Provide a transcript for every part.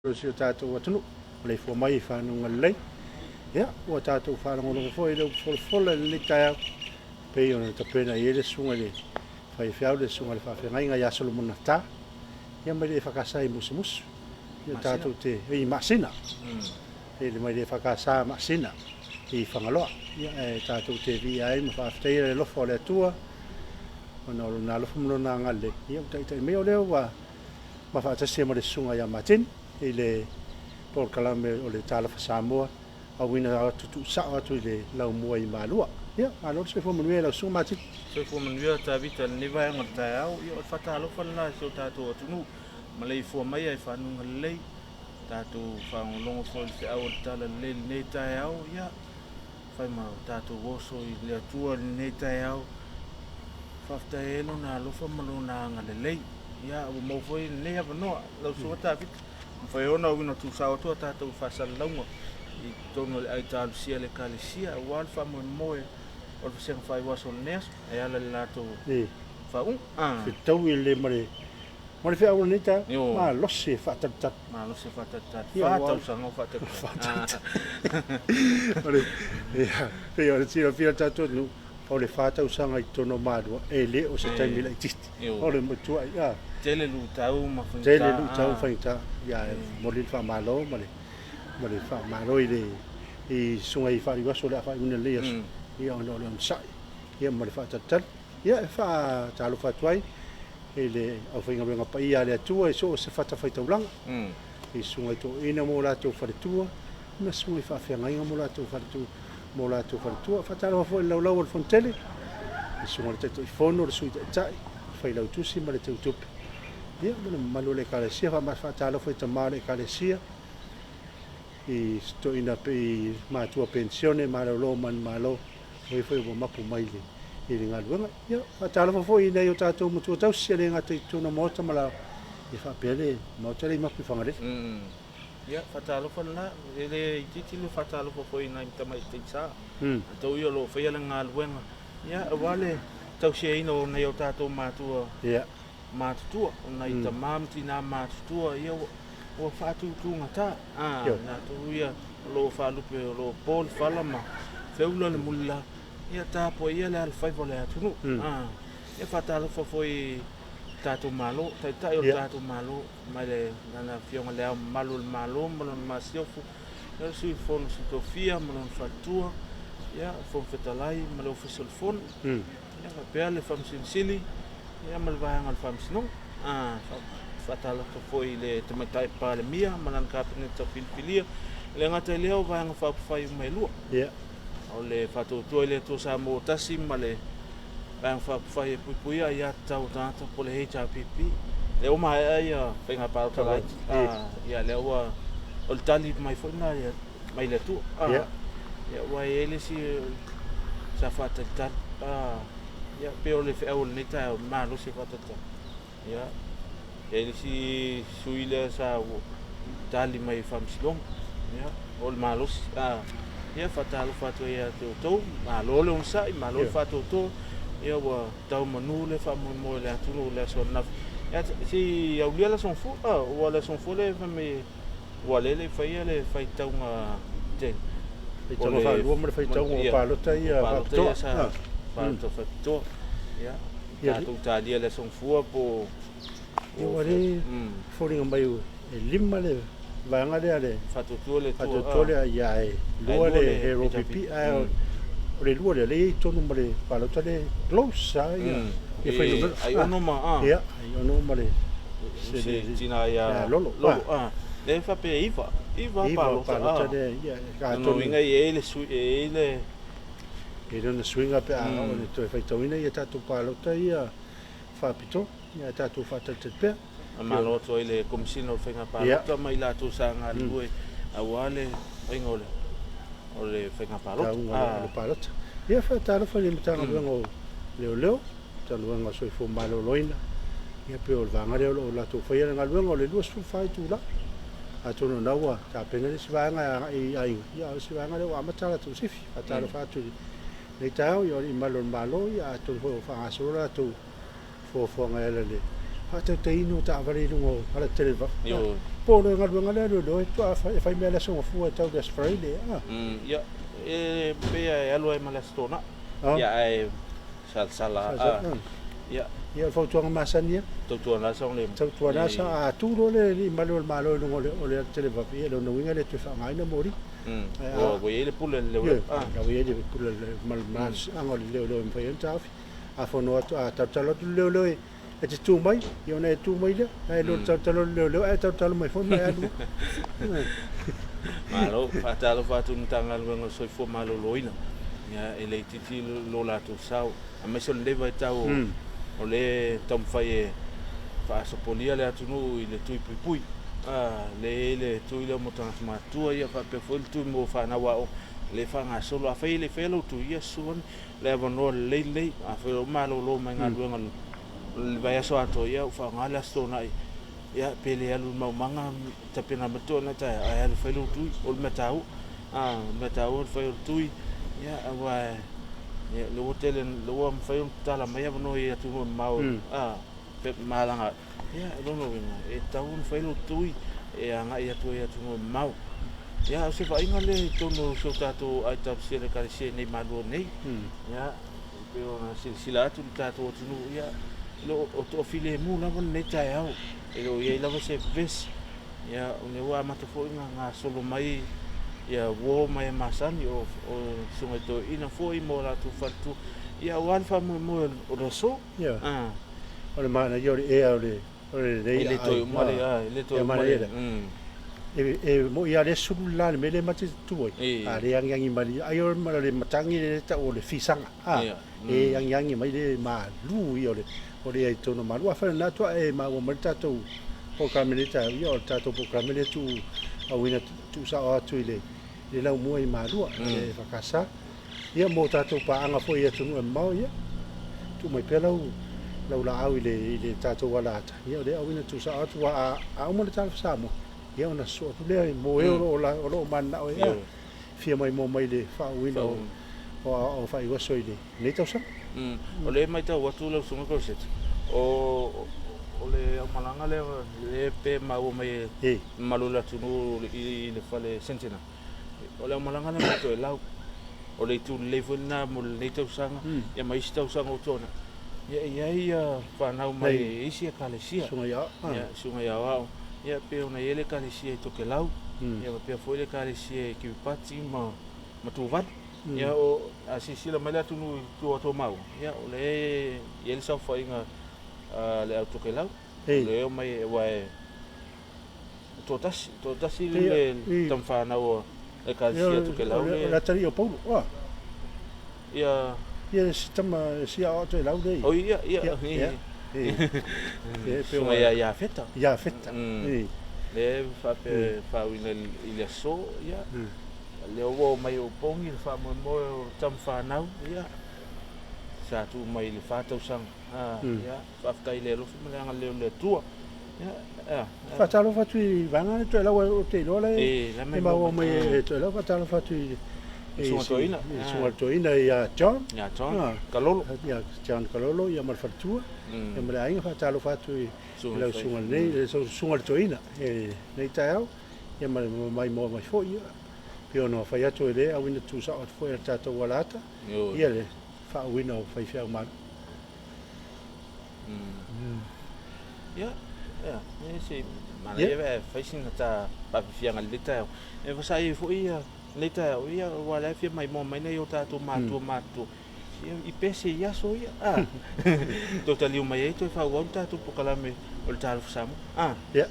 O si o tatou atunuu, maleifua mai i fanuga lelei. Ia, ua tatou faalogologo foi i le upu folafola i lenei taeao, e pei ona tapena i ai le susuga i le faifeau, le susuga i le faafeagaiga ia Solomona Ta, ia mai le EFKS i Musumusu. Ia tatou te, i Maasina, i le mai le EFKS Maasina i Fagaloa. Ia, e tatou te viia ai ma faafetaia le alofa o le Atua, ona o lona alofa ma lona agalelei, ia ua taitai mai o lea ua ma faatasi ai ma le Susuga ia Martin i le polokalame o le Talofa Samoa, auina atu tuusao atu i le laumua i Malua. Ia, malo le soifua manuia i lau Susuga Martin. Soifua manuia Tavita i lenei vaega o le taeao. Ia, o le faatalofa lena i si o tatou atunuu, maleifua mai ai fanuga lelei, tatou faalogologo foi i le feau o le Tala Lelei i lenei taeao. Ia, fai ma o tatou oso i le Atua i lenei taeao, faafetai ai Lona alofa ma Lona agalelei. Ia, ua maua foi lenei avanoa, lau Susuga Tavita, mafai ai ona auina tuusao atu a tatou faasalalauga i totonu o le aitalosia a le Ekalesia aua le faamoemoe o le vasega faaiuaso o lenei aso e ala i le latou faauuga. Fetaui lelei ma le Ma le feau o lenei taeao, malosi e faatalitali. Malosi e faatalitali. Fa tausaga o faatalitali. O le, ia, pei ona silafia e le tatou atunuu, o le fa tausaga i totonu o Malua, e le o se taimi laitiiti. O le matuai, a. Tele luitau ma faigata. Tele luitau ma faigata. Ia, e momoli le faamalo ma le, ma le faamalo i le, i susuga i Faaliuaso o le a faaiuina lenei aso, ia ona o le onosai, ia ma le faatalitali. Ia, e faatalofa atu ai i le aufaigaluega paia a le Atua i so o se fatafaitaulaga, i susuga i toeaiina ma o latou faletua, ma susuga i faafeagaiga ma o latou faletua, ma o latou faletua. Faatalofa foi i le laulau o le Fonotele, i susuga i le Taitaifono, le Sui Taitai, le Failautusi ma le Teutupe, ia ma le mamalu o le Ekalesia. Faatalofa i tama o le Ekalesia, i toeaiina i matua penisione malolo manumalo, o e foi ua mapu mai i le galuega. Ia, faatalofa foi i nai o tatou matua tausi, e le gata i totonu o Maota ma la, ia faapea le Maota lea i Mapu i Fagalele. Ia, faatalofa lena, e le itiiti le faatalofa foi i nai tamaitai sa, latou ia o lo o faia le galuega, ia, aua le tausiaina o nai o tatou matua matutua, o nai tama ma tina matutua, ia, ua faatutugata, latou ia o lo o faalupe, o lo o po le fala ma feula le mulila, ia tapuaia le alofaiva o le atunuu. Ia faatalofa foi i le tatou Malo, Taitai o le tatou Malo, mai le Lana Afioga Le Ao Mamalu o le Malo ma lona Masiofo, ia le Sui Fono Sui Tofia ma lona Faletua, ia le Fofoga Fetalai ma le Ofisa o le Fono, ia faapea le Faamasino Sili, ia ma le Vaega o le Faamasinoga. Faatalofa foi i le Tamaitai Palemia ma lana Kapeneta filifilia, e le gata i lea o Vaega Faaupufai uma e lua. O le faatuatua i le Atua Samoa tasi ma le Vaega Faaupufai e Puipuia Aia Tatau a Tagata po o le HRPP. Lea ua maea ia faiga palota laiti. Ia lea ua o le tali mai foi lena mai le Atua. Ia ua i ai le isi sa faatalitali. Ia pei o le feau o lenei taeao malosi e faatalitali. Ia, e i ai le isi sui lea sa tali mai i faamasinoga, ia, o le malosi. Ia, faatalofa atu ai ia te outou, malo le onosai, malo le faatoatoa, ia ua tau manu le faamoemoe o le atunuu i le aso ananafi. Ia, se i aulia le Aso Gafua, aua o le Aso Gafua lea fai mai ua lele i faia le faitauga tele. Faitauga faalua ma le faitauga o palota ia faapitoa. Palota faapitoa. Ia, tatou talia le Aso Gafua po o... Ia, ua le foliga mai e lima le vaega lea le Faatuatua le Atua. Faatuatua le ia e lua le HRPP ae o le lua lea lea e i totonu ma le palota le close lava ia fuainumera. Ai ono ma Ia, ai ono ma le se tina ia Lolo. Lolo. Lea faapea e iva, iva palota. Iva palota lea ia atonu. Lona uiga e i ai le sui, e i ai le E le ona suiga pe a oo ina toe faitauina ia tatou palota ia faapitoa, ia tatou faatalitali pea. Faamalo atu ai le Komesina o Faiga Palota ma i latou sa galulue aua le faiga o le faiga palota. Tauga o le palota. Ia faatalofa i le Matagaluega o Leoleo, Matagaluega o Soifua Maloloina, ia pei o le vaega lea o lo o latou faia le galuega o le 24 itula. Atonu o lena ua tapena le isi vaega e agai i aiga, ia a o le isi vaega lea ua amata a latou sifi. Faatalofa atu i lenei taeao i alii mamalu o le Malo, ia atonu foi ua faagasolo latou fuafuaga e ala i le faatautaiina o taavale i luga o alatetele. Po le galuega lea a leoleo e faatoa e fai mea i le Aso Gafua e tau i le Aso Faraile a. Ia, e pei e alu ai ma le Aso Toonai. Ia ae salasala a. Ia. Ia o le fautuaga masani lava. Tautuana sa o le. Tautuana sa a tu loa le alii male o le Malo i luga o le alatelevave, ia lona uiga e le toe faaaogaina moli. Ua i ai le pule a le leoleo. Ua i ai le pule ma le malosiaga o le leoleo e mafai ai ona taofi. A fono atu, a talotalo atu le leoleo e te tu mai, ia ona e tu mai lea, ae le o le talotalo o le leoleo ae talotalo mai foi ma e alu. Malo, faatalofa atu i le Matagaluega o le Soifua Maloloina. Ia, e le itiiti lo latou sao, aemaise o lenei vaitau o lea e taumafai e faasopolia le atunuu i le tui puipui. Lea e i ai le tui lea mo tagata matutua, ia faapea foi le tui mo fanau aoga, lea e faagasolo. Afai e le faia lou tui, ia susu ane le avanoa lelei lenei. Afai o lea ua malolo mai galuega o le vaiaso atoa, ia ua faaaoga le Aso Toonai, ia pe le alu i le maumaga tapena mai le toeaina taeao, ae alu e fai lou tui. O le mea taua, o le mea taua o le fai o le tui, ia aua ia lea ua tele, lea ua mafai ona tatala mai avanoa i atunuu e mamao, malaga, ia o lona uiga e tatau ona fai lou tui e agai atu ai i atunuu e mamao. Ia o se vaaiga lea i totonu o si o tatou IWC a le Ekalesia i nei Malua nei. Ia e pei ona silasila atu le tatou atunuu, ia e le o toafilemu lava lenei taeao, e le o i ai lava se vevesi. Ia o lea ua amata foi ona gasolo mai ia uo ma e masani o susuga i toeaiina foi ma o latou faletua, ia aua le faamoemoe o le aso. Ia. O le manaia o le ea o le o le lelei E le toe uma le e le toe uma le E moi lava lea sulu le la i le mea lea ma te tu ai, a le agiagi mai ai o le matagi lea e tau o le fisaga, a e agiagi mai le malu ia o le o le ea i totonu o malu. Afai o lena atu e maua mai le tatou polokalame i lenei taeao, ia o le tatou polokalame lea tuu auina tuusao atu i le laumua i Malua, le EFKS. Ia mo tatou paaga foi i atunuu e mamao, ia tuu mai pea lau lau laau i le i le tatou alaata, ia o lea auina tuusao atu aua a a uma le Talofa Samoa, ia ona sosoo atu lea mo e o lo o o lo o mananao ai fia maimoa mai i le faauuina o o aoaoga faaiuaso i lenei tausaga. O lea e matau atu lau Susuga Crosette, o o le aumalaga lea lea pe maua mai e mamalu o le atunuu i le fale Sentinel. O le aumalaga lea mo Toelau. O le itu lelei foi lena mo lenei tausaga ia ma isi tausaga ua tuanai. Ia e i ai ia fanau mai isi ekalesia. Susuga i Aoao. Ia, Susuga i Aoao. Ia e pei ona i ai le ekalesia i Tokelau, ia faapea foi le ekalesia i Kiripati ma ma Tuvalu. Ia o a silasila mai le atunuu i tua o Tomaua, ia o lea e i ai le saofaiga a le au Tokelau. O lea e omai aua e toatasi, toatasi le tamafanau a Ekalesia Tokelau le. O le atalii o Paulo, oa. Ia. Ia si tama si aoao Toelau le. O ia, ia. Ia. Susuga ia Iafeta. Iafeta. Le faapea faauiina i le aso, ia. Lea ua omai o opogi le faamoemoe o tamafanau, ia. Sa tuu mai i le 4 tausaga. Ia. Faafetai i le alofa ma le agalelei o le Atua. Faatalofa atu i vaega lea Toelau ou te iloa la e maua mai e Toelau. Faatalofa atu i Susuga Toeaina. Susuga Toeaina ia John. Ia John Kalolo. Ia John Kalolo ia ma le faletua. Ia ma le aiga. Faatalofa atu i lau susuga lenei, le susuga i le Toeaina i lenei taeao. Ia ma le maimoa mai foi. Ia pei ona fai atu e le auina tuusao atu foi e le tatou alaata. Ia le faauuina o faifeau malu. Ia, ia, e se manaia pe fai sina ta faafiafiaga i lenei taeao. E vasaai ai foi ia lenei taeao, ia aua o la e fia maimoa mai nai o tatou matua matutua, ia i pese i aso ia, a. Toe taliu mai ai toe faaauau le tatou polokalame o le Talofa Samoa, a. Ia.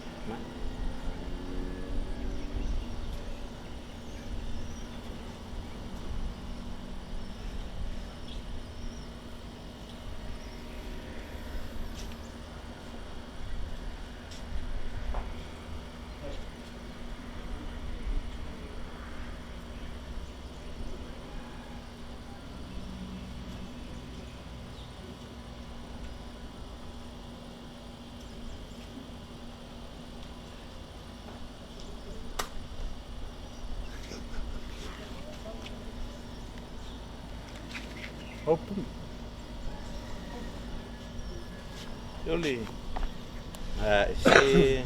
Open. Oli, se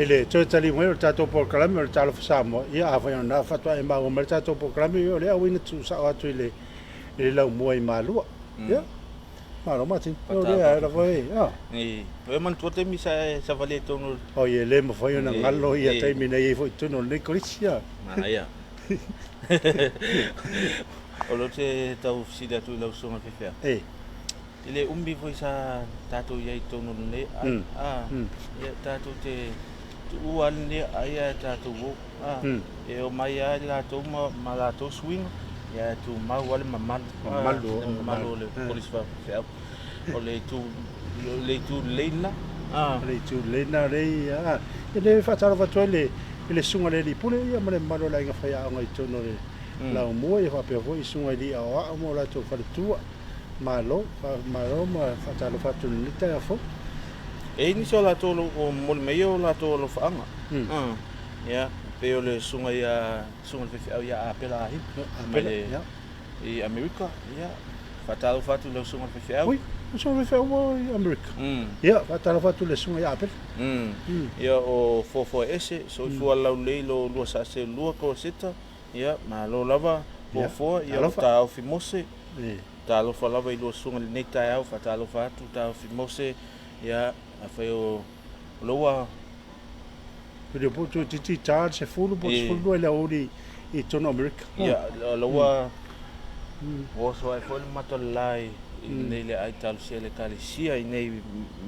I le toe taliu mai o le tatou polokalame o le Talofa Samoa, ia afai o lena faatoa e maua mai le tatou polokalame, ia o lea ua ina tuusao atu i le i le laumua i Malua. Ia, malo Martin. Ia o lea lava e, a. I, o e manatua taimi sa e savali ai totonu o le. Oi, e le mafai ona galo ia taimi na i ai foi i totonu o lenei Kolisi, a. Manaia. O lea ou te tau fesili atu i lau susuga faifeau. E. E le umi foi sa tatou i ai i totonu o lenei ai, a, ia tatou te tuua lava lenei ai ae tatou o, a, e omai lava i latou ma, ma latou suiga, ia ae tumau lava le mamalu, a, le mamalu o le Kolisi Faafeau. O le itu, le itu lelei lena, a. O le itu lelei lena, o lea, a, e le faatalofa atu ai le, i le susuga i le Alii Pule, ia ma le mamalu o le aiga faiaoga i totonu o le Laumua, ia faapea foi i susuga i alii aoao ma o latou faletua. Malo, malo ma faatalofa atu i lenei taeao fou. E i ai nisi o latou o lo o momoli mai o latou alofaaga. Ia, pei o le susuga ia, susuga i le faifeau ia Apela Ahi, mai le, i Amerika. Ia, faatalofa atu i lau susuga i le faifeau. Ui, o susuga i le faifeau ua i Amerika. Ia, faatalofa atu i le susuga ia Apela. Ia, o Foafoaese, soifua laulelei lo oulua saaselua Koroseta. Ia, malo lava Foafoa, ia o Taofi Mose. Talofa lava i lua susuga i lenei taeao, faatalofa atu Taofi Mose, ia, afai o lea ua. Lea po toeitiiti ta le 10 po o le 12 i le aoauli i totonu o Amerika. Ia, o lea ua oso ae foi le mata o le la i lenei le ai talosia i le Ekalesia i nei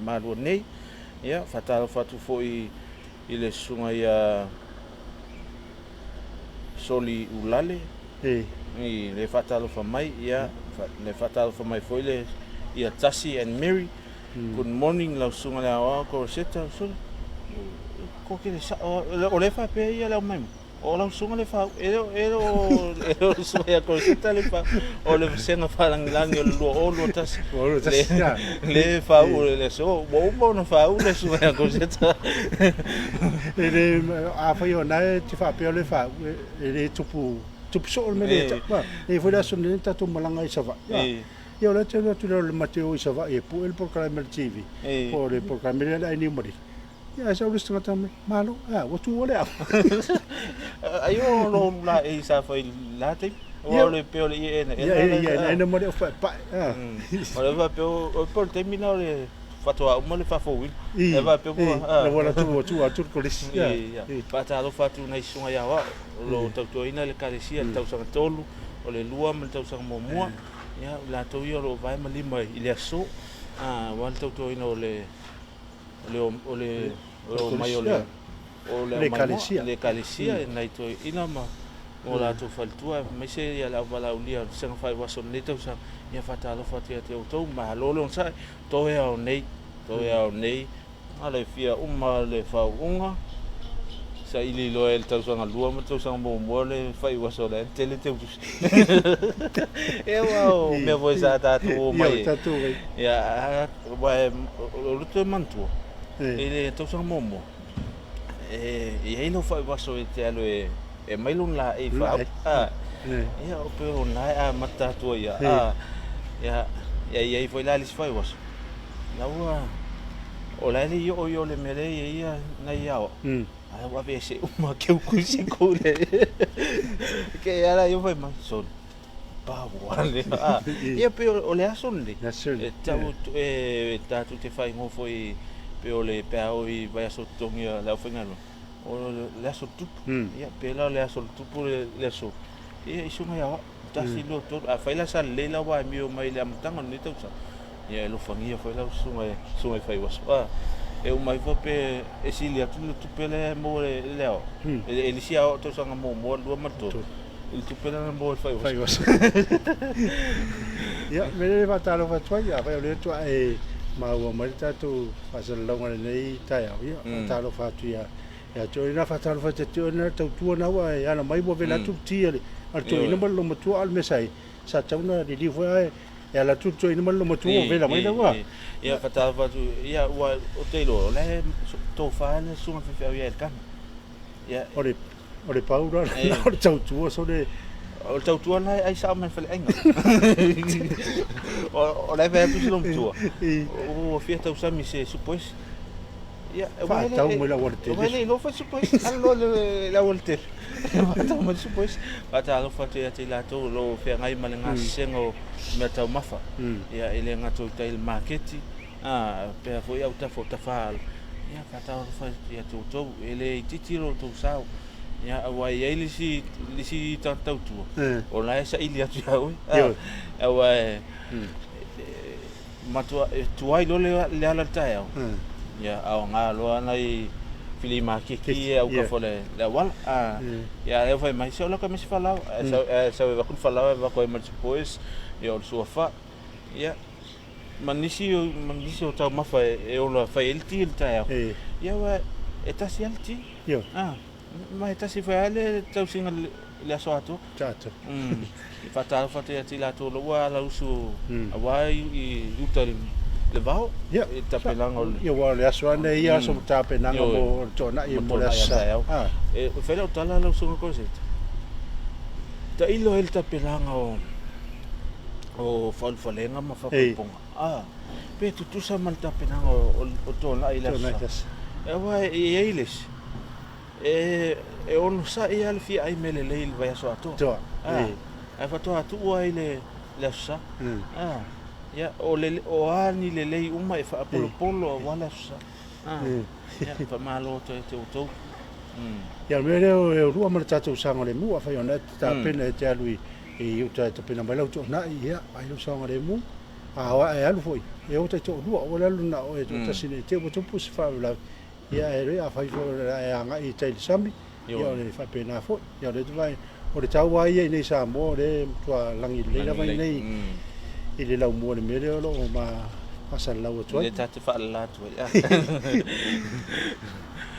Malua nei. Ia, faatalofa atu foi i le susuga ia Soli Ulale, i le faatalofa mai, ia, le faatalofa mai foi le ia Tasi and Mary. Good morning lau susuga i le aoao Koroseta, sole, ko ke le sao, o lea e faapea ia le aumai mai. O lau susuga le fau, e le o, e le o, e le o le susuga ia Koroseta le fau, o le vasega faalagilagi o le 2021, le, le fau o le aso, ua uma ona fau le susuga ia Koroseta. E le, afai o lena e te faapea o le fau, e le tupu, tupu soo le mea lea e tau. E i ai foi le aso nei na tatou malaga ai i Savaii. Ia o lea e te alu atu i lalo o le mate o i Savaii e pue le polokalame a le TV, po o le polokalame lea a le Ainiu Malili. Ia ae sau le isi tagata mai, malo, a, ua tuua le ava. Ai o lo la e sa fai la taimi. Aua o le pei o le ieena. Ia, ia, ia, ena ma le ofaepae. O le faapea o le taimi lena o le faatoa uma le faafouina. E faapea ua. Ua atu ua tuu atu le kolisi. Ia, faatalofa atu i nai susuga ia Aoao o lo o tautuaina le Ekalesia i le tausaga tolu, o le lua ma le tausaga muamua. Ia, o latou ia o lo o vae ma lima i le aso, aua le tautuaina o le o le o le omai o le o le Ekalesia, le Ekalesia i nai toeaiina ma o latou faletua, aemaise ia le auvalaaulia o le Vasega Faaiuaso o lenei tausaga. Ia faatalofa atu ia te outou, malo le onosai, toe ao nei, toe ao nei, a le fia uma le faauuga, saili loa e le tausaga lua ma le tausaga muamua le faaiuaso o la e tele teutusi. Ia aua o mea foi sa tatou omai ai. Ia, aua o le toe manatua, i le tausaga muamua, e i ai lau faaiuaso e te alu e aumai lona laei faauu. Ia, o pei o lena e amata atu ai lava. Ia, e i ai foi la le isi faaiuaso, la ua, o la e le i oo i o le mea lea e i ai nai aoao, ae ua aveese uma keukusi ku le. Ke ala ia fai mai, sole. Pau ale. Ia pei o le aso lenei, e tau e tatou te faaigoa foi pei o le pe a oo i vaiaso totogi a le aufaigaluega, o le aso o le tupu. Ia pei la o le aso o le tupu le aso, ia i susuga ia Aoao, tasi, lua, tolu. Afai la sa lelei lau amio mai le amataga o lenei tausaga, ia e alofagia foi lau susuga e susuga i Faiuaso. E uma ifo pe e sili atu le tupe lea e maua e le Aoao, e le isi Aoao tausaga muamua, lua ma le tolu, i le tupe lea na maua e le Faiuaso. Ia, mea lea e faatalofa atu ai, afai o lea faatoa e maua mai le tatou faasalalauga i lenei taeao, ia, faatalofa atu ia ia te oe na faatalofa atu ia te oe na tautua na ua e ala mai ua vela atu le ti a le toeaina ma le olomatua, a o le mea sa i ai, sa tatau ona liliu foi ae e ala atu le toeaina ma le olomatua ua vela mai lau Ia, faatalofa atu, ia, ua ou te iloa, o la e tofa le susuga faifeau ia Elikana. Ia. O le, o le pau la, o le tautua, so le... O le tautua la e ai sao mai le faleaiga. O la e fai atu si olomatua, ua fia tausami i se supo ese. Ia, aua e le, Faatau mai le aualatele. Aua e le iloa foi le supo isi, alu loa i le aualatele, faatau mai le supo isi. Faatalofa atu ia te i latou o lo o feagai ma le gasesega o meataumafa. Ia, e le gata o i tai i le maketi, a pea foi autafa o tafaala. Ia, faatalofa atu ia te outou, e le itiiti lo outou sao. Ia, aua e i ai le isi, le isi tagata tautua, o la e saili atu ia oe. Aua e, Matua e tuai loa le ala i le taeao, ia aoga loa nai fili makeki ia aukafa o le auala. Ia lea ua fai mai, se o laka ma isi falaoa. Ae sau e avatu le falaoa e avatu ai ma le supoes, ia o le suafa. Ia ma nisi ma nisi o taumafa e ola fai ai le ti i le taeao. Ia aua e tasi lava le ti. Ma e tasi foi lava le tausiga i le aso atoa. Tatou. E faatalofa atu ia te i latou o lo o ua alausu aua i uta i le vao, i le tapenaga o le. Ia, aua o le aso lava lenei ia aso tapenaga mo le toanai mo le aso Sa. E fai lau tala lau Susuga Cosette, tailo ai le tapenaga o faaulufalega ma faapoipoga, pe tutusa ma le tapenaga o toanai i le aso Sa. Aua e i ai le isi, E e onosai lava le fia ai mea lelei i le vaiaso atoa. Toa. Ah, ae faatoa tuu ai le le Aso Sa. Ah, ia o le o a ni lelei uma e faapolopolo aua le Aso Sa. Ah, ia faamalo atu ia te outou. Ia o le mea lea e lua ma le tatou saogalemu, afai ona e te tapena e te alu i uta e tapena mai lau toanai, ia ai lou saogalemu. A e alu foi, e o taitoalua, aua le alu na o oe toatasi ne i te i ua tupu se faalavelave. Ia e le afai foi o le a e agai i tai i le sami, ia o le faapena foi. Ia o le vaai, o le tau lava ia i inei i Samoa o lea e matua lagi lelei lava i inei i le laumua i le mea lea o lo o ma faasalalau atu ai. Lea ta te faalala atu ai.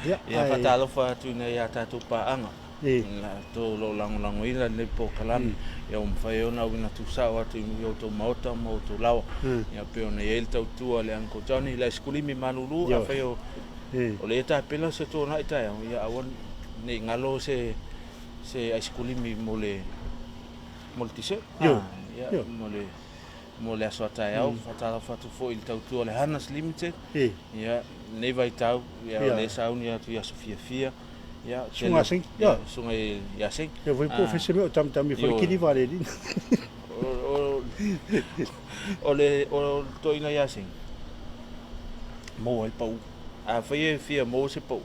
Ia, Ia faatalofa atu i nai a tatou paaga. Latou o lo o lagolagoina lenei polokalame, ia ua mafai ai ona auina tuusao atu i outou maota ma outou laoa. Ia pei ona i ai le tautua a le Uncle Johnny, le aisikulimi malulu, afai o lea e tapena se tuanai taeao, ia aua ne i galo se aisikulimi mo le dessert. Ia, mo le mo le aso a taeao. Faatalofa atu foi i le tautua a le Hanas Limited. Ia, lenei vaitau, ia, o lea e sauni atu i aso fiafia. Ia, Suga Sing. Ia, suga ia Sing. Ia foi po fese me o tamitami foi kili vale li. O le o toeaina ia Sing, maua ai le pau. Afai e fia maua se pau,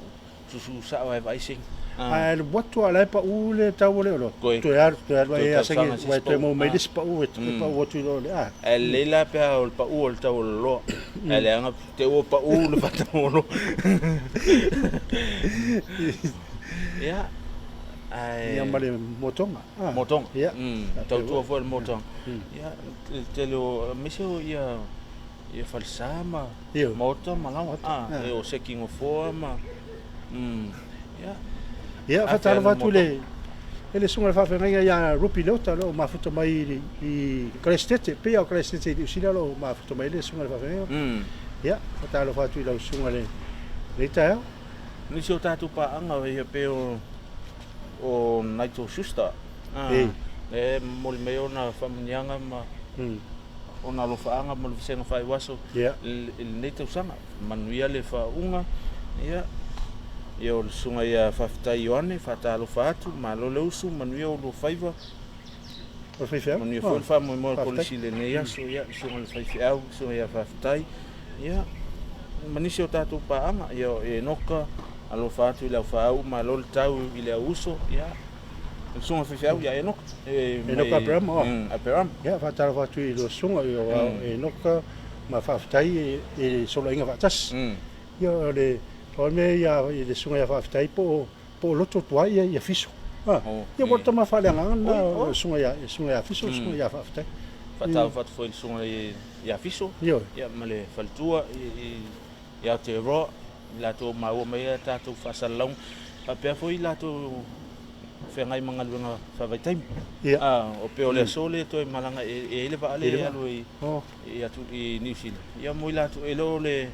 susu sao lava e vaai Sing. Ae alu atu lava o la e pau le tau o le oloa. Toe alu, toe alu ai ia Sing, ua e toe maua mai le isi pau e pau atu i lo le a. Ae lelei la pe a o le pau o le tau o le oloa. Ae leaga te ua pau le fata oloa. Ia, ae. Ia ma le motoga. Motoga. Ia. Tautua foi le motoga. Ia, le tele o, aemaise o ia ia falesa ma maota ma laoa. E o seki nofoa ma ia. Ia, faatalofa atu i le susuga i le faafeagaiga ia Rupi Leota o lo o mafuta mai i Karaisitete, pei lava o Karaisitete i Niu Sila o lo o mafuta mai ai le susuga i le faafeagaiga. Ia, faatalofa atu i lau susuga i lenei taeao. Nisi o tatou paaga ia pei o Nigel Schuster, lea e momoli mai ona faamanuiaga ma ona alofaaga mo le vasega faaiuaso i lenei tausaga. Manuia le faauuga. Ia, ia o le susuga ia Faafetai Ioane, faatalofa atu, malo le usu, manuia oulua faiva. O le faifeau. Manuia foi le faamoemoe o le kolisi i lenei aso. Ia, le susuga i le faifeau, le susuga ia Faafetai. Ia, ma nisi o tatou paaga, ia o Enoka, alofa atu i le aufaauu, malo le tau i le auuso. Ia, le susuga faifeau ia Enoka. Enoka Aperama, o. Aperama. Ia, faatalofa atu i lua susuga, o Enoka ma faafetai i le soloaiga faatasi. Ia, o le o le mea ia i le susuga ia Faafetai po o loto tuai ia Fiso. Ia, ua tama faaleagaga lena o le susuga ia Fiso, le susuga ia Faafetai. Faatalofa atu foi i le susuga ia Fiso, ia ma le faletua i Aotearoa, i latou maua mai ai a tatou faasalalauga, faapea foi i latou feagai ma galuega faavaitaimi. O pei o le aso lea toe malaga e i ai le vaa lea e alu i atu i Niu Sila. Ia mo i latou e le o le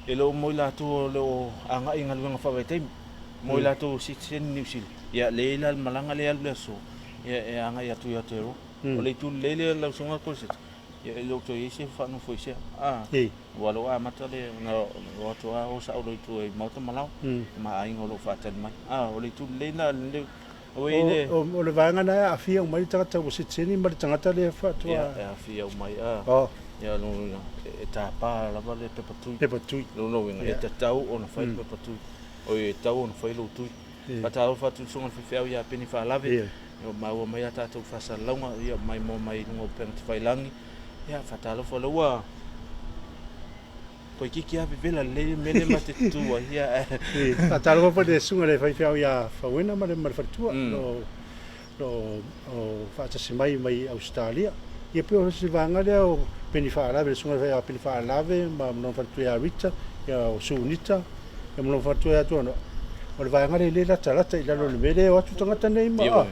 e le o mo i latou o lo o agai i galuega faavaitaimi. Mo i latou o sitiseni Niu Sila. Ia lea e i ai la le malaga lea e alu i le aso, ia e agai atu i Aotearoa. O le itu lelei lea lau Susuga Cosette. Ia e le o toe i ai se faanofoesea. A, aua o lea ua amata le, ona o atu lava o sao loa i tua i maota ma laoa, ma aiga o lo o faatali mai. A, o le itu lelei lena, ua i ai le. O le vaega lena e aafia uma ai le tagata ua sitiseni ma le tagata lea faatoa. Ia, e aafia uma ai, a. Ia, o lona uiga, e tapa lava le pepa tui. Pepa tui. O lona uiga, e tatau ona fai le pepa tui. Oi, e tatau ona fai lou tui. Faatalofa atu i le susuga i le faifeau ia Peni Faalave, ia maua mai a tatou faasalalauga, ia maimoa mai i luga o upega tafailagi. Ia faatalofa o lea ua toeitiiti lava vevela lelei le mea lea ma te tutu ai. Ia faatalofa foi i le susuga i le faifeau ia Fauena ma le faletua o lo o faatasi mai mai Ausetalia. Ia pei o se vaega lea o Peni Faalave, le susuga i le faifeau ia Peni Faalave ma lona faletua ia Rita, ia o Sunita, ia ma lona faletua ia Tuanoa. O le vaega lea e le latalata i lalo o le mea lea e o atu tagata nei ma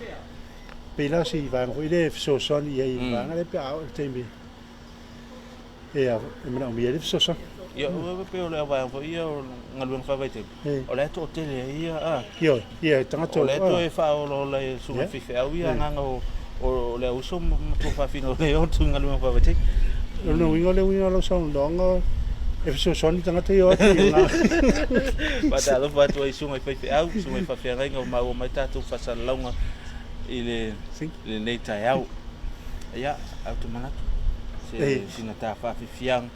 pei la o si vaega foi lea e fesoasoani i ai i le vaega lea pe a oo i le taimi e manaomia ai le fesoasoani. Ia, pei o le vaega foi ia o galuega faavaitaimi, o la e toatele ai ia, a. Ioe, ia, tagata o la e toe faaolaola e susuga faifeau ia agaga o le auuso ma tuafafine o lea e o atu i galuega faavaitaimi. O lona uiga, o le uiga o lau saunoaga, e fesoasoani tagata ia o atu i ina. Faatalofa atu ai i susuga i faifeau, susuga i faafeagaiga ua maua mai tatou faasalalauga i lenei taeao. Ia, ae ou te manatu, se sina ta faafiafiaga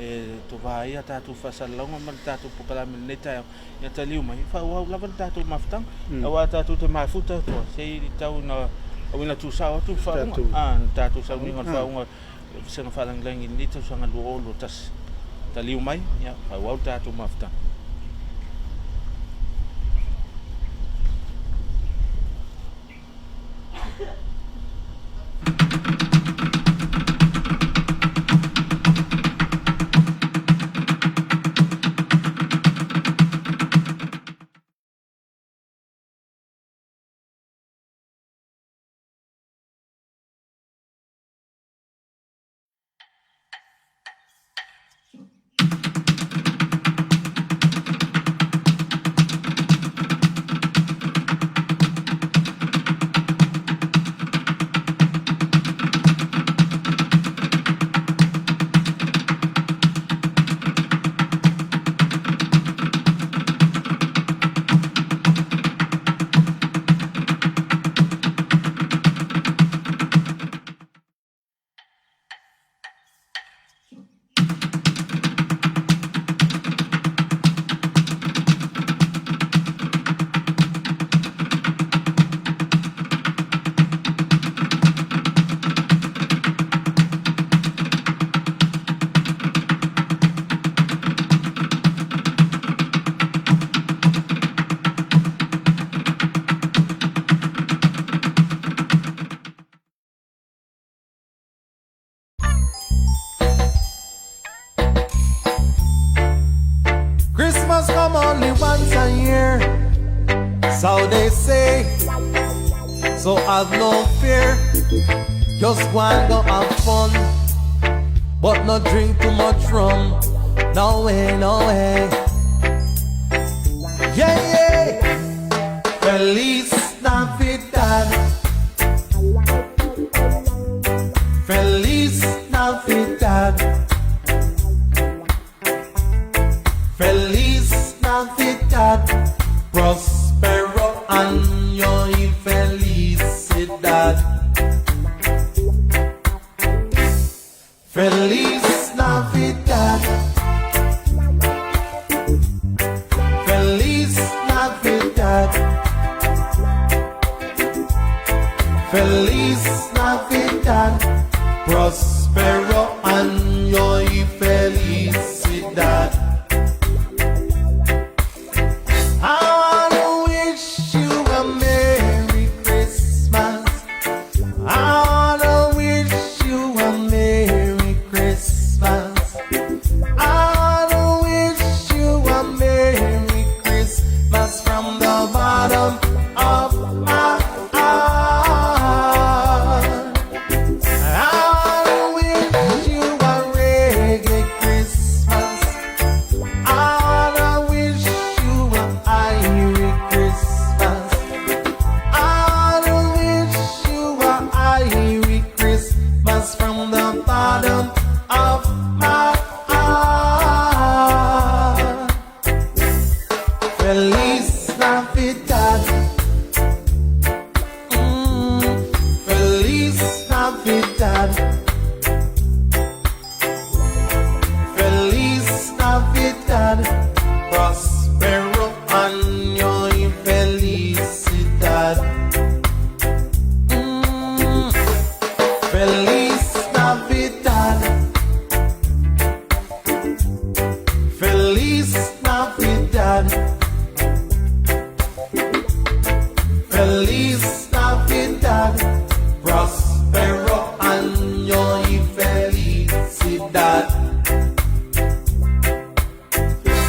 e tova ai a tatou faasalalauga ma le tatou polokalame i lenei taeao. Ia taliu mai, faaauau lava le tatou mafutaga. Aua tatou te mafuta atu se i tau ina auina tuusao atu le faauuga. A, le tatou sauniga o le faauuga vasega faalagilagi i lenei tausaga 2021. Taliu mai, ia faaauau le tatou mafutaga. Christmas come only once a year, so they say. So have no fear, just go and go have fun, but not drink too much rum. No way, no way. Yeah, yeah. Feliz Navidad. Feliz Navidad. Feliz Navidad. Prospero año y felicidad. Feliz Navidad. Feliz Navidad. Feliz Navidad. Prospero año y felicidad. I wanna wish you a Merry Christmas. I wanna wish you a Merry Christmas. I wanna wish you a Merry Christmas from the bottom of my heart. I wanna Navidad. Feliz Navidad. Prospero año y felicidad. Feliz Navidad. Feliz Navidad. Feliz Navidad. Prospero año y felicidad.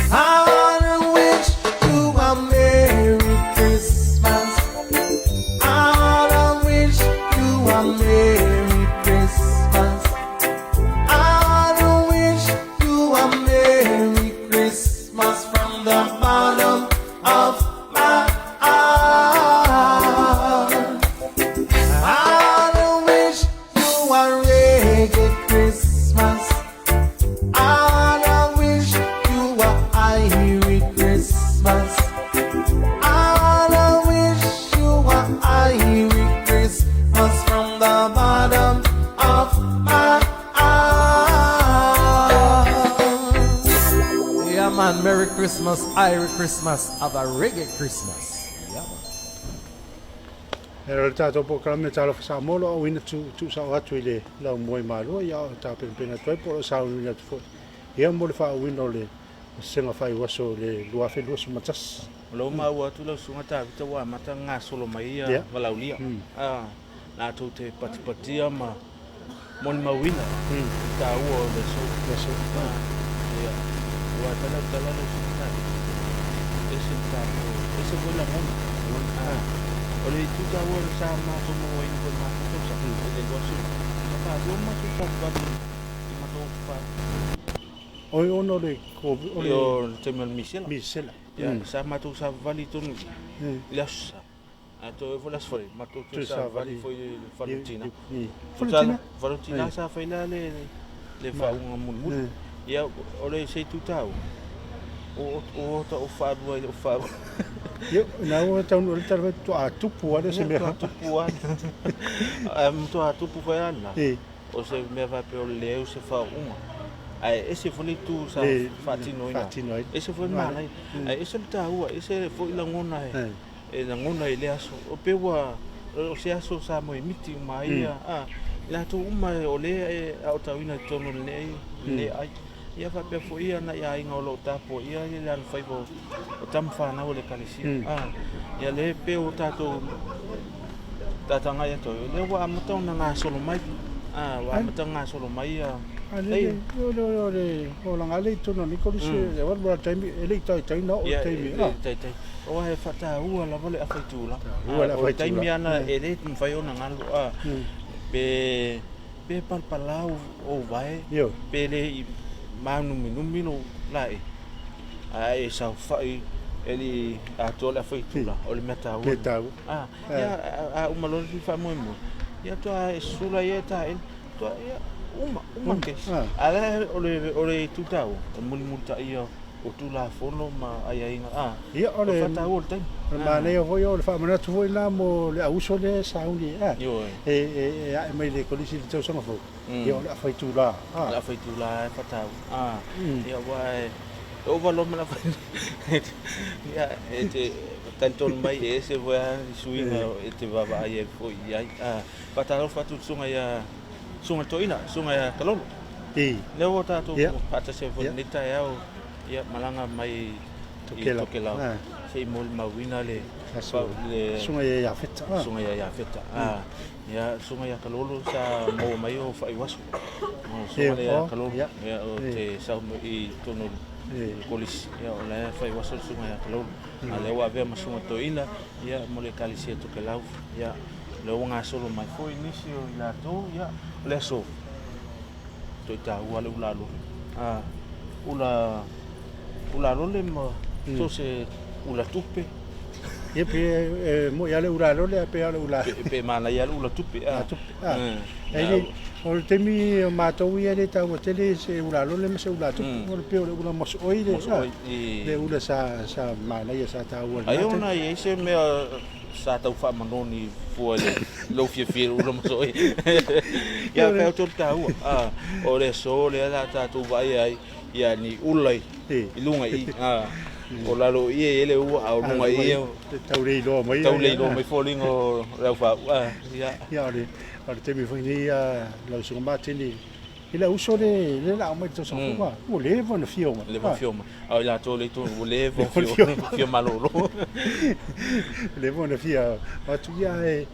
I wanna wish you a Merry Christmas. I wanna wish you a Merry Christmas. I wanna wish you a Merry Christmas from the bottom of my heart. I wanna wish you a reggae Christmas. I wanna wish you a Irish Christmas. I wanna wish you a Irish Christmas from the bottom of my heart. Yeah, man, Merry Christmas, Irish Christmas, have a reggae Christmas. Yeah, man. E o le tatou polokalame Talofa Samoa o lo o auina tuusao atu i le laumua i Malua, ia o tapenapena atu ai po o lo o sauniuni atu foi ia mo le faauuina o le sega faaiuaso o le 2021. O lea ua maua atu lau susuga Tavita ua amata gasolo mai ia Valaulia latou te patipatia ma molimauina le taua o le aso. Ia, aua e tala tala lau susuga Tavita, ese le taua, ese foi lagona. O le itu taua sa matou mauaina foi i le matou tausaga i le 20, sa faalua matou savavali i Mataofa. Oi ona o le o le o le taimi o le misela. Misela. Ia, sa matou savavali tonu i le aso Sa. A toe foi le aso Faraile, matou toe savavali foi i le fale o tina. Fale o tina? Fale o tina sa fai la le faauuga mulimuli. Ia, o le se itu taua, o ota o faalua i le o faalua. Ia, na ua taunuu ai le tala fai faatoa tupu lava lea o se mea. Faatoa tupu lava. Ae matua tupu foi lava lena. O se mea faapea o le leai o se faauuga. Ae ese foi le itu sa faatinoina. Ese foi le manaia. Ae ese le taua, ese foi lagona e lagona i lea aso. E pei ua o se aso sa moemiti uma ai ia, i latou uma o lea e aotauina i totonu o lenei ai. Ia faapea foi ia nai aiga o lo o tapuaia le alofaiva o tama fanau a le Ekalesia. Ia lea e pei o tatou tatagai atu ai, o lea ua amata ona gasolo mai. Ua amata ona gasolo mai ia. A le o le olaga lea i totonu o lenei kolisi, e alu lava le taimi, e le i taitai ona oo le taimi. E le i taitai. Aua e faataua lava le afaitula. O le taimi lava lena e le mafai ona galo. Pe pe palapala ou vae, pe le i mānuminumi lou laei, ae e saofai e le i atoa le afaitula, o le mea taua. Mea taua. Ia, a uma loa le faamoemoe, ia toa e sula ia e taele, toa ia, uma, uma le kesi. A o le, o le itu taua, o le mulimulitai ia o Tulafono ma aiaiga, a, Ia, o le faataua o le taimi. O le manaia foi o le faamanatu foi lena mo le auuso lea e sauni a, e ae mai le kolisi i le tausaga fou, ia o le afaitula. O le afaitula e faataua. A, ia aua e ova loa ma le afaitula. Ia, e te talitonu mai e ese foi lava le suiga e te vaavaai ai foi i ai. A, faatalofa atu i le susuga ia Susuga Toeaina, Susuga ia Kalolo. Lea ua tatou faatasi ai foi i lenei taeao, ia malaga mai i Tokelau se i molimauina le Susuga ia Iafeta. Susuga ia Iafeta. Ia, Susuga ia Kalolo sa maua mai o faaiuaso. Susuga ia Kalolo, ia o te sau mai i totonu o le kolisi, ia o la e faaiuaso le Susuga ia Kalolo. A lea ua avea ma Susuga Toeaina, ia mo le Ekalesia Tokelau, ia lea ua gasolo mai foi nisi o i latou, ia o le aso toe taua le ula lole. A, ula, ula lole ma so se ula tupe. Ia pe e moi lava le ula lole ae pe a o le ula. Pe manaia le ula tupe. A, tupe. A. E le, o le taimi o matou ia e le taua tele se ula lole ma se ula tupe. O le pei o le ula mosooi le, le ula sa, sa manaia sa taua. Ai ona i ai se mea Sa tau faamanoni fua i le lou fiafia i le ula masoe. Ia fai atu o le taua. A, o le aso lea la tatou vaai ai ia ni ula i luga i i. A, o lalo i i e le ua, a o luga i i. Tau le iloa mai. Tau le iloa mai foliga o le aufaau. A, ia. Ia, o le taimi foi nei lau Susuga Mateni, I le uso le le la mai tausaga fou a ua leva ona fia omai. Leva ona fia omai. A o i latou le tonu ua leva ona fia malolo. Leva ona fia atu ia e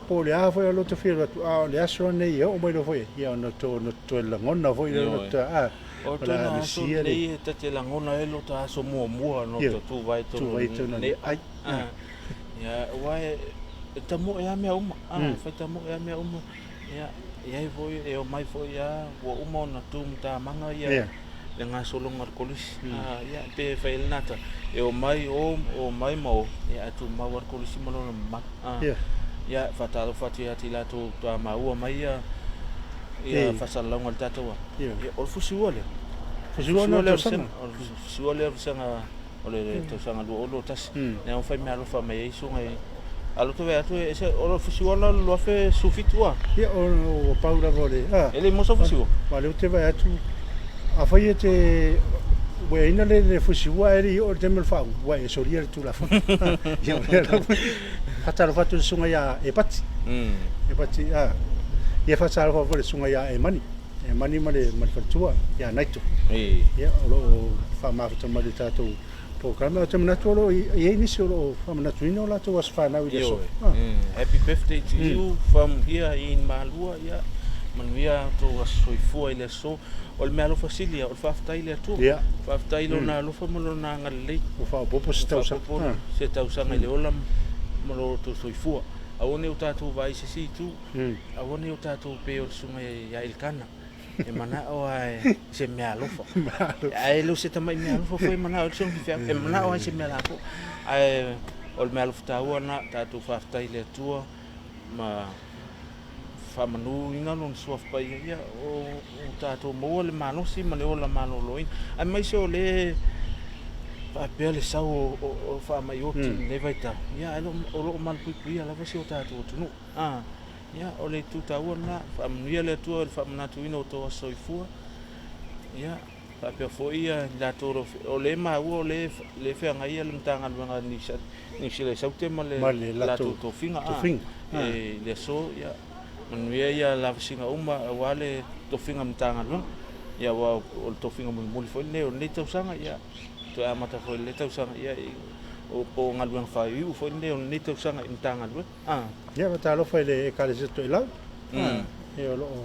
po o le a foi a loto fia atu a o le aso nei e oo mai loa foi ia ona to ona toe lagona foi le loto a O le tona aso nei e ta te lagona ai lo ta aso muamua no to tu vai tonu nei ai. Ia aua e tamoe lava mea uma. Fai tamoe lava mea uma. Ia, i ai foi, e omai foi a, ua uma ona tu matamaga ia le gasologa o le kolisi. Ia, pe fai ai lena tala, e omai o, omai ma o, ia ae tumau lava le kolisi ma lona mamalu. Ia, faatalofa atu ia te i latou faatoa maua mai ia ia faasalalauga o le tatou aoga. Ia, o le fusiua lea. Fusiua lea o le tausaga. O le fusiua lea o le vasega o le tausaga 2021 lea ua fai meaalofa mai ai susuga i a loto vaai atu e ese o le fusiua la o le 2017 a. Ia o pau lava o le a. E le i maua sau fusiua. Ma lea ou te vaai atu afai e te ua ina le le fusiua ae le i oo i le taimi o le faaugu ua e solia le Tulafono. Ia o lea lava. Faatalofa atu i le susuga ia Epati. Epati a. Ia faatalofa foi i le susuga ia Emani. E mani ma le faletua ia Naito. Ia, o lo o faamafuta mai le tatou polokalame. Ou te manatu o lo o i ai nisi o lo o faamanatuina o latou aso fanau i le aso. Happy birthday to you from here in Malua. Ia, manuia outou aso soifua i le aso. O le meaalofa sili ia, o le faafetai i le Atua. Ia. Faafetai i Lona alofa ma Lona agalelei. Ua faaopoopo se tausaga. Ua faaopoopo se tausaga i le ola ma lo outou soifua. Aua ne i o tatou vaai i se isi itu. Aua ne i o tatou pei o le susuga ia Elikana, e manao lava i se meaalofa. Ae le o se tamai meaalofa foi e manao ai le susuga faifeau, e manao lava i se mea lapoa. Ae o le meaalofa taua lena, tatou faafetai i le Atua ma faamanuina Lona Suafa Paia, ia o tatou maua le malosi ma le ola maloloina, aemaise o lea e faapea le sau o faamai oti i lenei vaitau, ia ae o lo o malupuipuia lava si o tatou atunuu. A, ia, o le itu taua lena. Faamanuia le Atua i le faamanatuina o outou aso soifua. Ia, faapea foi ia i latou o lea e maua o lea e feagai le Matagaluega a Niu Sila i Saute ma le latou tofiga. I le aso, ia, manuia ia lavasiga uma aua le tofiga Matagaluega. Ia, aua o le tofiga mulimuli foi lenei o lenei tausaga, ia, toe amata foi i lenei tausaga, ia, po o galuega faaiuiu foi lenei o lenei tausaga i Matagaluega. Ia, faatalofa i le Ekalesia Toelau, e o lo o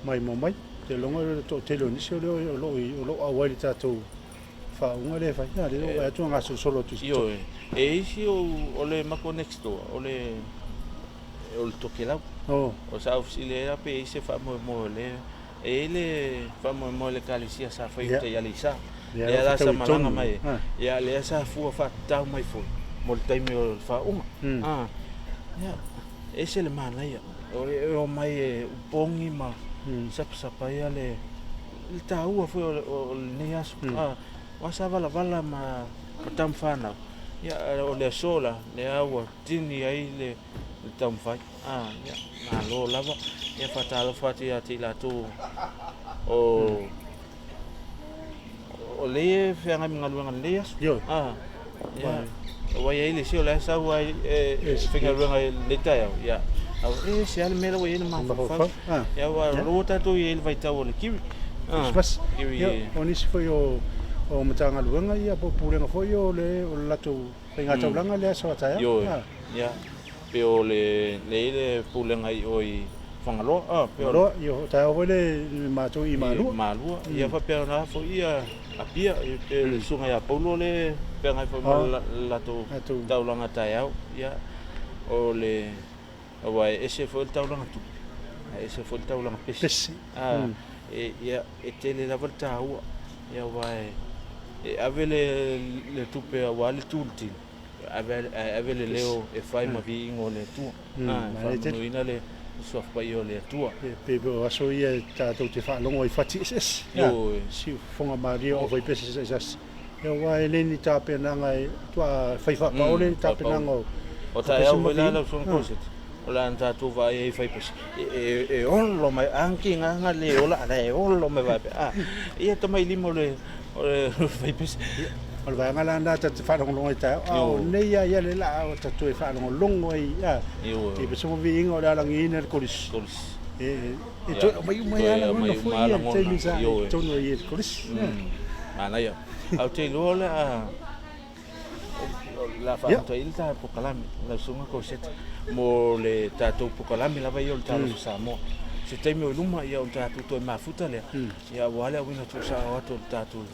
maimoa mai. Ou te iloa o le toatele o nisi o lea o lo o auai i le tatou faauuga lea e fai. Ia, lea ua vaai atu ua gasolosolo atu i se Ioe. E isi o le matou next door, o le o le Tokelau. O sa ou fesili ai la pe i ai se faamoemoe o lea. E i ai le faamoemoe o le Ekalesia sa fai uta i Aleisa. Lea la sa malaga mai ai. Ia, lea sa fua faatatau mai foi mo le taimi o le faauuga. Ia, e ese le manaia. E omai e opogi ma sapasapa ai le taua foi o lenei aso. Aua sa valavala ma tama fanau, ia, o le aso la, lea ua tini ai le taumafai. Ia, malo lava. Ia, faatalofa atu ia te i latou o O lea e feagai ma galuega i lenei aso. Ioe. Ia, ua i ai le isi o la e sau ai e faigaluega i lenei taeao, ia, a ua e ese lava le mea la ua i ai le mafaufau. Ia, aua o la ua tatou i ai i le vaitau o le kiwi. Kerisimasi. Ia, o nisi foi o Matagaluega ia po o Pulega foi o le latou faigataulaga lea aso a taeao. Ioe. Ia, pei o le i le Pulega i o i Fagaloa, a, pei o. Fagaloa, ia o taeao foi le matou i Malua. Malua, ia faapena foi ia Apia, pei o le susuga ia Paulo le feagai foi ma le latou taulaga taeao, ia, o le, aua e ese foi le taulaga tupe, ae ese foi le taulaga pesi. Pesi. A, e, ia, e tele lava le taua, ia, aua e ave le tupe aua le tu i le tino, Ae ave le leo e fai ma viiga o le Atua, e faamanuina le Suafa Paia o le Atua. E pei o aso ia e tatou te faalogo ai i fati eseese, siufofoga malie o aufaipese eseese. Aua e le ni tapenaga e faatoa fai faapaole le tapenaga o O taeao foi la lau susuga Cosette, o le a na tatou vaai ai i faipasi, e olo mai, a kigaga le ola, a la e olo mai faapea, a, ia tamailima o le faipasi. O le vaega la lena ta te faalogologo ai taeao, a o nei lava ia le laa o ta toe faalogologo ai, a, i pese viiga o le alagiina le kolisi. E toe aumai uma ai lava lagona foi ia i le taimi sa i totonu ai i le kolisi. Manaia. Ae ou te iloa o le a O le a faamuta i le ta pokalame, lau susuga Cosette, mo le tatou pokalame lava ia o le Talofa Samoa. Se taimi o i luma, ia ona tatou toe mafuta lea, ia aua le auina tuusao atu o le tatou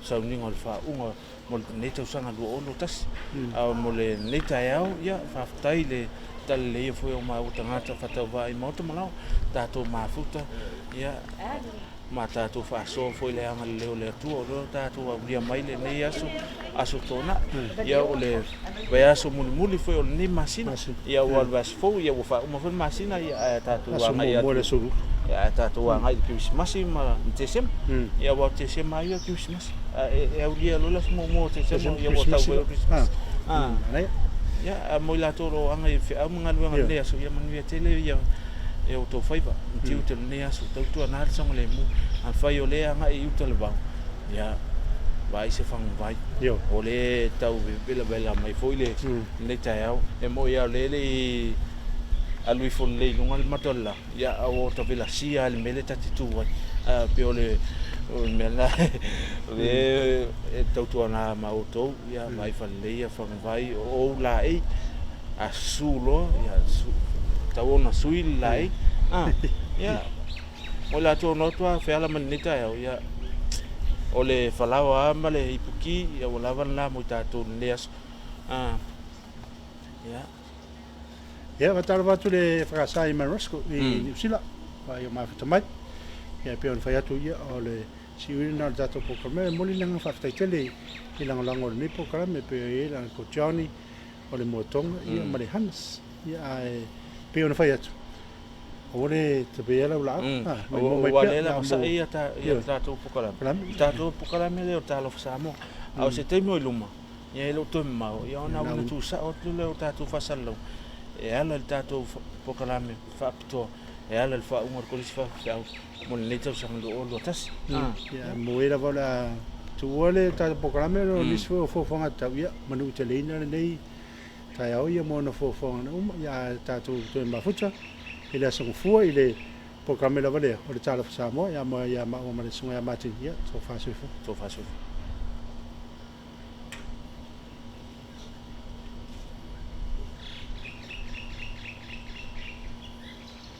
sauniga o le faauuga mo lenei tausaga 2021. A mo lenei taeao, ia faafetai i le talaleleia foi o maua tagata faatauvaa i maota ma laoa, tatou mafuta, ia ma tatou faasoa foi i le agalelei o le Atua o lea ua tatou aulia mai lenei aso, aso Toonai. Ia o le vaiaso mulimuli foi o lenei masina, ia ua le vaiaso fou, ia ua faauma foi le masina, ia ae tatou agai atu, ia ae tatou agai i le Kerisimasi ma le Tesema. Ia aua o Tesema lava ia o Kerisimasi. E aulia loa le aso muamua o Tesema, ia ua tau foi o Kerisimasi. Ia, a mo i latou o lo o agai i feau ma galuega i lenei aso, ia manuia tele ia e outou faiva ma tiute o lenei aso, tautuana le saogalemu. Afai o lea e agai i uta le vao, ia vaai se faguvai. O lea e tau velavela mai foi lenei taeao. E moni lava o lea e le i alu ifo lelei i luga le mata o le la, ia a ua ota velasia lava i le mea lea ta te tu ai. Ae pei o le mea lena o lea e tautuana ma outou, ia vaai falelei ia faguvai, o ou laei, a susu loa, ia tatau ona sui le laei. Ia, mo i latou o noto lava feala mai lenei taeao, ia, o le falaoa lava ma le ipuki, ia ua lava lena mo i tatou i lenei aso. Ia. Ia, faatalofa atu le FKS i Mount i Niu Sila, i o mafuta mai. Ia, e pei ona fai atu, ia, o le siuina lena o le tatou polokalame. E momoli le agaga faafetai tele i lagolago o lenei polokalame, e pei ona i ai le Uncle Johnny, o le Moetoga, ia, ma le Hannes. Ia, ae pei ona fai atu, aua le tapeia lau laau. Maimau mai pea. Ua lea masa'i ia tatou polokalame. Le tatou polokalame lea o Talofa Samoa. A o se taimi o i luma, ia e le o toe mamao, ia ona auina tuusao atu lea o tatou faasalalauga e ala i le tatou polokalame faapitoa e ala i le faauuga o le Kolisi Faafeau mo lenei tausaga 2021. Ia, mo e lava o le a tuua le tatou polokalame ona o nisi foi o fuafuaga tatau, ia, manuteleina lenei taeao ia mo ona fuafuaga uma, ia a tatou toe mafuta i le aso Gafua i le polokalame lava lea o le Talofa Samoa, ia ma ia maua ma le Susuga ia Martin, ia, tofa soifua. Tofa soifua.